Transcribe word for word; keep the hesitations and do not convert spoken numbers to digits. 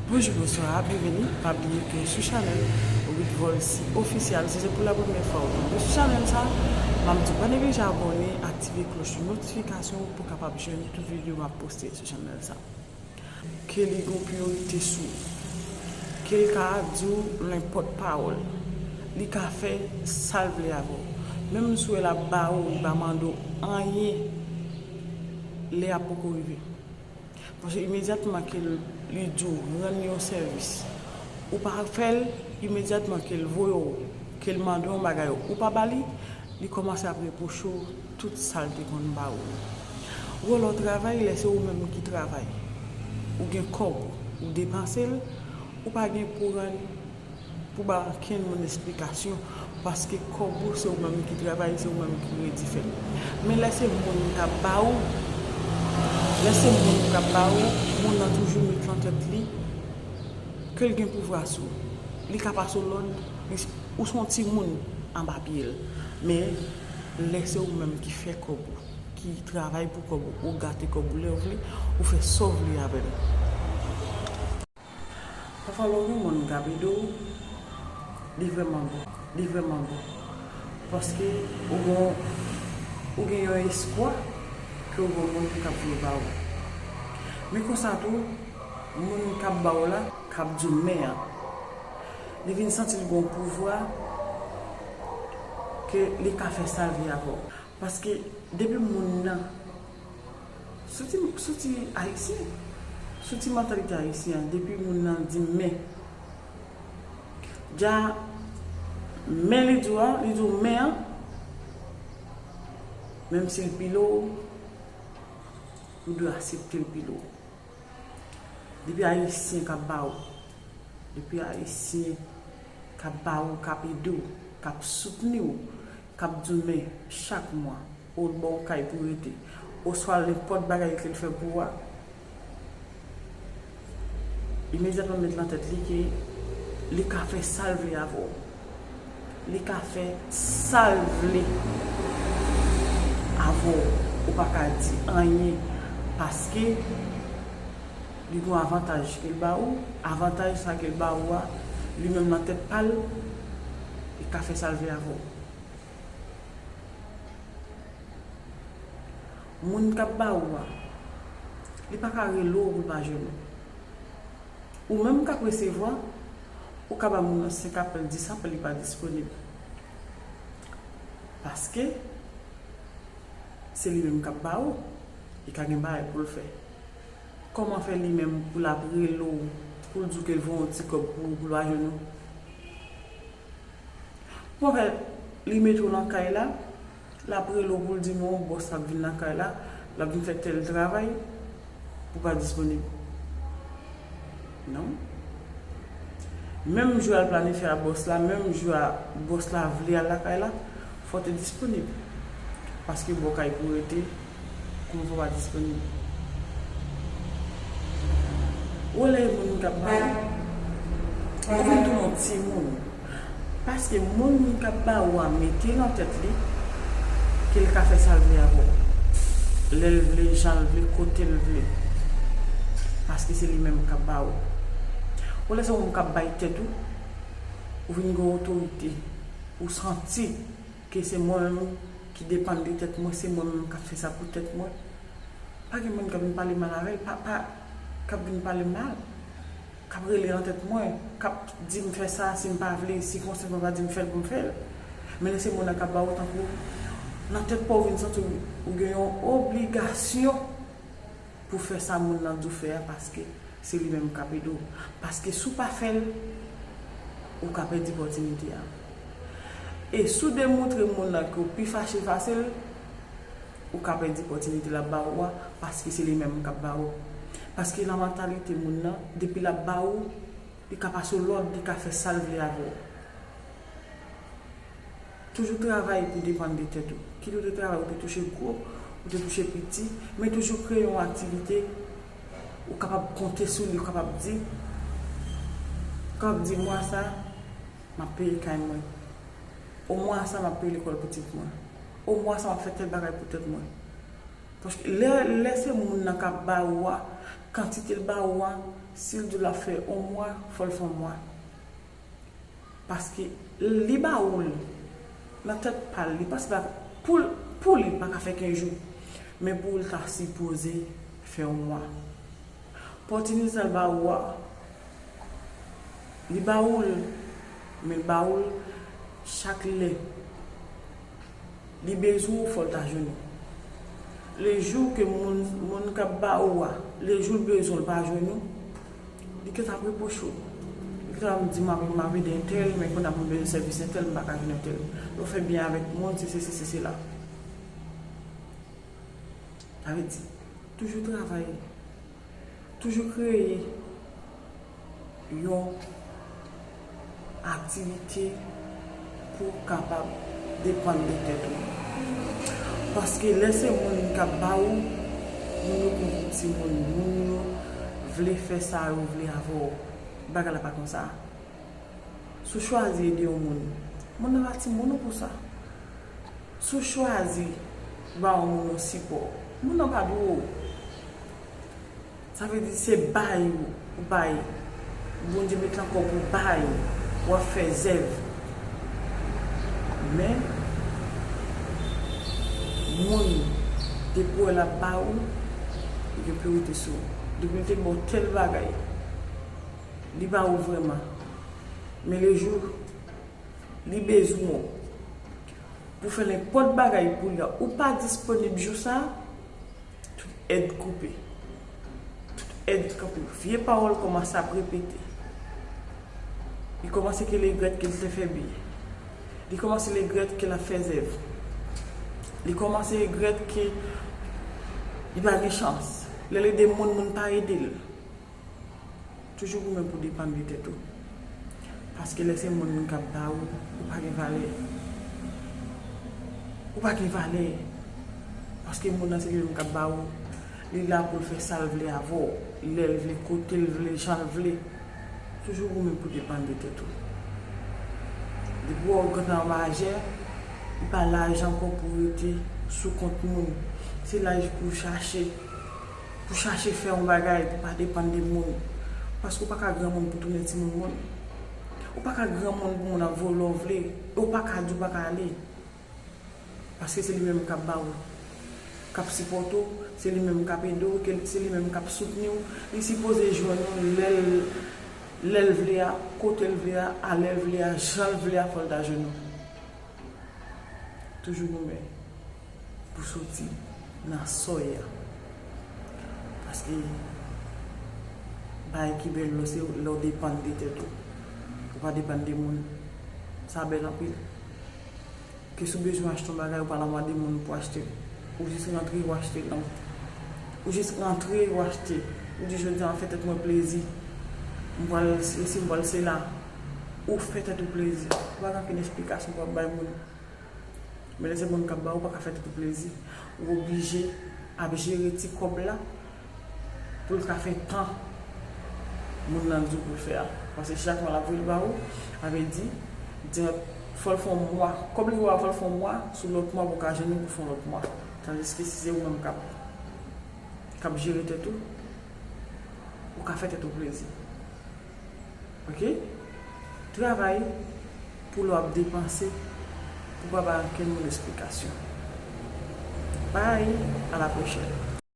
Bonjou, bonswa, byenveni. Pa bliye ke sou chanèl Ritvolcy Official, si se pou la premyè fwa ou tonbe sou chanèl sa, m ap di w pa neglije abòne, aktive klòch notifikasyon pou w kapab jwenn tout videyo m ap poste sou chanèl sa. Ke li gon priyorite sou ou. Ke l ka di w nenpòt pawòl. Li ka fè sa l vle avè w. Menm si w wè l ap ba ou, li pa mande w anyen, lè a poko rive. Paske imedyatman ke l, li di w rann yon sèvis, ou pa fè l, imedyatman ke l voye w, ke l mande w yon bagay, ou pa ba li, li kòmanse ap repwoche w tout sa l te konn ba ou. Ou wè lè w travay, lè se ou menm ki travay, ou gen kòb ou, ou depanse l, ou pa gen pou rann, pou ba okenn moun esplikasyon, paske kòb ou se ou menm ki travay, se ou menm ki redi fè l. Men lè se moun k ap ba ou, lè se moun k ap ba ou, moun nan toujou met nan tèt li ke l gen pouvwa sou ou. Li ka pase w lòd, li, ou se yon timoun anba pye l. Men lè se ou menm ki fè kòb ou, ki travay pou kòb ou, ou gate kòb ou lè w vle, ou fè sa w vle avè l. Pafwa lè w gen moun k ap ede w, li vrèman bon, li vrèman bon. Paske ou gen, ou gen yon espwa ke w gen moun k ap vle ba ou. Men konsa tou, moun k ap ba ou la, k ap di w men an, li vin santi l gen yon pouvwa ke li ka fè sa l vle avè w. Paske depi moun nan, soti, soti ayisyen, soti mantalite ayisyen an, depi moun nan di men, dja men li di w a, li di w men an, menm si l pile w, ou dwe aksepte l pile w. Depi ayisyen k ap ba ou, depi ayisyen k ap ba ou, k ap ede w, k ap soutni w, k ap di w men chak mwa, ou ba w kay pou rete, oswa nenpòt bagay ke l fè pou ou a, imedyatman met nan tèt li ke li ka fè sa l vle avè w. Li ka fè sa l vle avè w. Ou pa ka di anyen paske li gen yon avantaj ke l ba ou. Avantaj sa ke l ba ou a, li menm nan tèt pa l, li ka fè sa l vle avè w. Moun k ap ba ou a, li pa ka rele w pou l pa jwenn ou. Ou menm k ap resevwa, ou ka ba moun nan senk apèl, dis apèl, li pa disponib. Paske se li menm k ap ba ou, li ka gen bagay pou l fè. Kòman fè li menm pou l ap rele w, pou l di w ke l voye yon ti kòb pou ou, pou l pa jwenn ou? Kòman fè li mete w nan kay la, l ap rele w pou l di w bòs la ap vin nan kay la, l ap vin fè tèl travay, pou w pa disponib? Non. Menm jou a l planifye a bòs la, menm jou a bòs la vle al lakay la, fò w te disponib. Paske ba w kay pou w rete, kòman fò w pa disponib? Ou lè moun k ap ba ou, ou vin tounen yon timoun. Paske moun k ap ba ou a mete nan tèt li ke l ka fè sa l vle avè w. Lè l vle, jan l vle, kote l vle. Paske se li menm k ap ba ou. Ou lè se moun k ap bay tèt ou, ou vin gen otorite. Ou santi ke se mwen menm ki depann de tèt mwen, se mwen menm k ap fè sa pou tèt mwen. Pa gen moun k ap vin pale mal avè l, pa, pa, k ap vin pale mal, k ap rele nan tèt mwen, k ap di m fè sa, si m pa vle, si konsa mwen pa di m fè l pou m fè l. Men lè se moun nan k ap ba ou, tankou nan tèt pa w, ou vin santi w, ou gen yon obligasyon pou fè sa moun nan di w fè a, paske se li menm k ap ede w. Paske si w pa fè l, ou ka pèdi opòtinite a. E si w demontre moun nan ke w pi fache pase l, ou ka pèdi opòtinite l ap ba ou a, paske se li menm k ap ba ou. Paske nan mantalite moun nan, depi l ap ba ou, li ka pase w lòd, li ka fè sa l vle avè w. Toujou travay pou depann de tèt ou. Kit ou te travay, ou te touche gwo, ou te touche piti, men toujou kreye yon aktivite, ou kapab konte sou li, ou kapab di, ou kapab di, mwa sa, m ap peye kay mwen. O mwa sa, m ap peye lekòl pitit mwen. O mwa sa, m ap fè tèl bagay pou tèt mwen. Paske lè, lè se moun nan k ap ba ou a, Kantite l ba ou a, si l di w l ap fè yon mwa, fò l fè yon mwa. Paske li ba ou l nan tèt pa l, li panse pa pou l, pou li pa ka fè kenz jou. Men pou ou l ta sipoze fè yon mwa. Opòtinis sa l ba ou a, li ba ou l, men l ba ou l chak lè. Li bezwen w, fò l ta jwenn ou. Le jou ke moun, moun k ap ba ou a, le jou l bezwen w, l pa jwenn ou, li gentan ap repwoche w. Li gentan ap di, "M ap, m ap ede entèl, men kounye a m bezwen sèvis entèl, m pa ka jwenn entèl. Lè w fè byen avèk moun, se, se, se, se, se la." Sa vle di, toujou travay, toujou kreye yon aktivite pou w kapab depann de tèt ou. Paske lè se moun k ap ba ou, moun yo konn pou timoun, moun yo vle fè sa yo vle avè w. Bagay la pa konsa. Si w chwazi ede yon moun, moun nan pa timoun ou pou sa. Si w chwazi ba yon moun yon sipò, moun nan pa dwe w. Sa vle di se bay ou, ou bay. Bondye met nan kò w pou bay, w ap fè zèv. Men, moun, depi w wè l ap ba ou, li gen priyorite sou ou. Depi l te ba w tèl bagay, li ba ou vrèman. Men le jou li bezwen w pou fè nenpòt bagay pou li a, ou pa disponib jou sa a, tout èd koupe. Tout èd kanpe. Vye pawòl kòmanse ap repete. Li kòmanse ke regrèt ke l te fè byen. Li kòmanse regrèt ke l ap fè zèv. Li kòmanse regrèt ke li pa gen chans. Lè l ede moun, moun pa ede l. Toujou goumen pou depann de tèt ou. Paske lè se moun, moun k ap ba ou, ou pa gen valè. Ou pa gen valè. Paske moun nan se li menm k ap ba ou. Li la pou l fè sa l vle avè w. Lè l vle, kote l vle, jan l vle. Toujou goumen pou depann de tèt ou. Depi w wè w gentan majè, li pa laj ankò pou w rete sou kont moun. Se laj pou w chache. Pou chache fè yon bagay, pou pa depann de moun. Paske w pa ka granmoun pou tounen timoun moun. Ou pa ka granmoun pou moun ap voye w lè w vle. E w pa ka di w pa ka ale. Paske se li menm k ap ba w, k ap sipòte w, se li menm k ap ede w, ke se li menm k ap soutni w. Li sipoze jwenn ou lè l, lè l vle a, kote l vle a, a lè l vle a, jan l vle a, fò l ta jwenn ou. Toujou goumen pou soti nan sòy a. Paske bagay ki bèl lò se lè w depann de tèt ou. Ou pa depann de moun. Sa bèl anpil. Ke si w bezwen achte yon bagay, ou pa al mande moun pou achte l. Ou jis rantre, ou achte l. Ou jis rantre, ou achte. Ou di, "Jodi a, m ap fè tèt mwen plezi. M pral sesi, m pral sela." Ou fè tèt ou plezi. Ou pa gen okenn esplikasyon pou w ap bay moun. Men lè se moun k ap ba ou, ou pa ka fè tèt ou plezi. Ou oblije ap jere ti kòb la pou l ka fè tan moun nan di w pou l fè a. Paske chak mwa l ap voye l ba ou, sa vle di, di, fò l fè yon mwa. Kòb li ba ou a, fò l fè yon mwa, sou lòt mwa pou w ka jwenn li pou fè yon lòt mwa. Tandiske si se ou menm k ap, k ap jere tèt ou, ou ka fè tèt ou plezi. Oke? Travay pou lè w ap depanse, pou pa bay okenn moun esplikasyon. Bye, à la prochaine.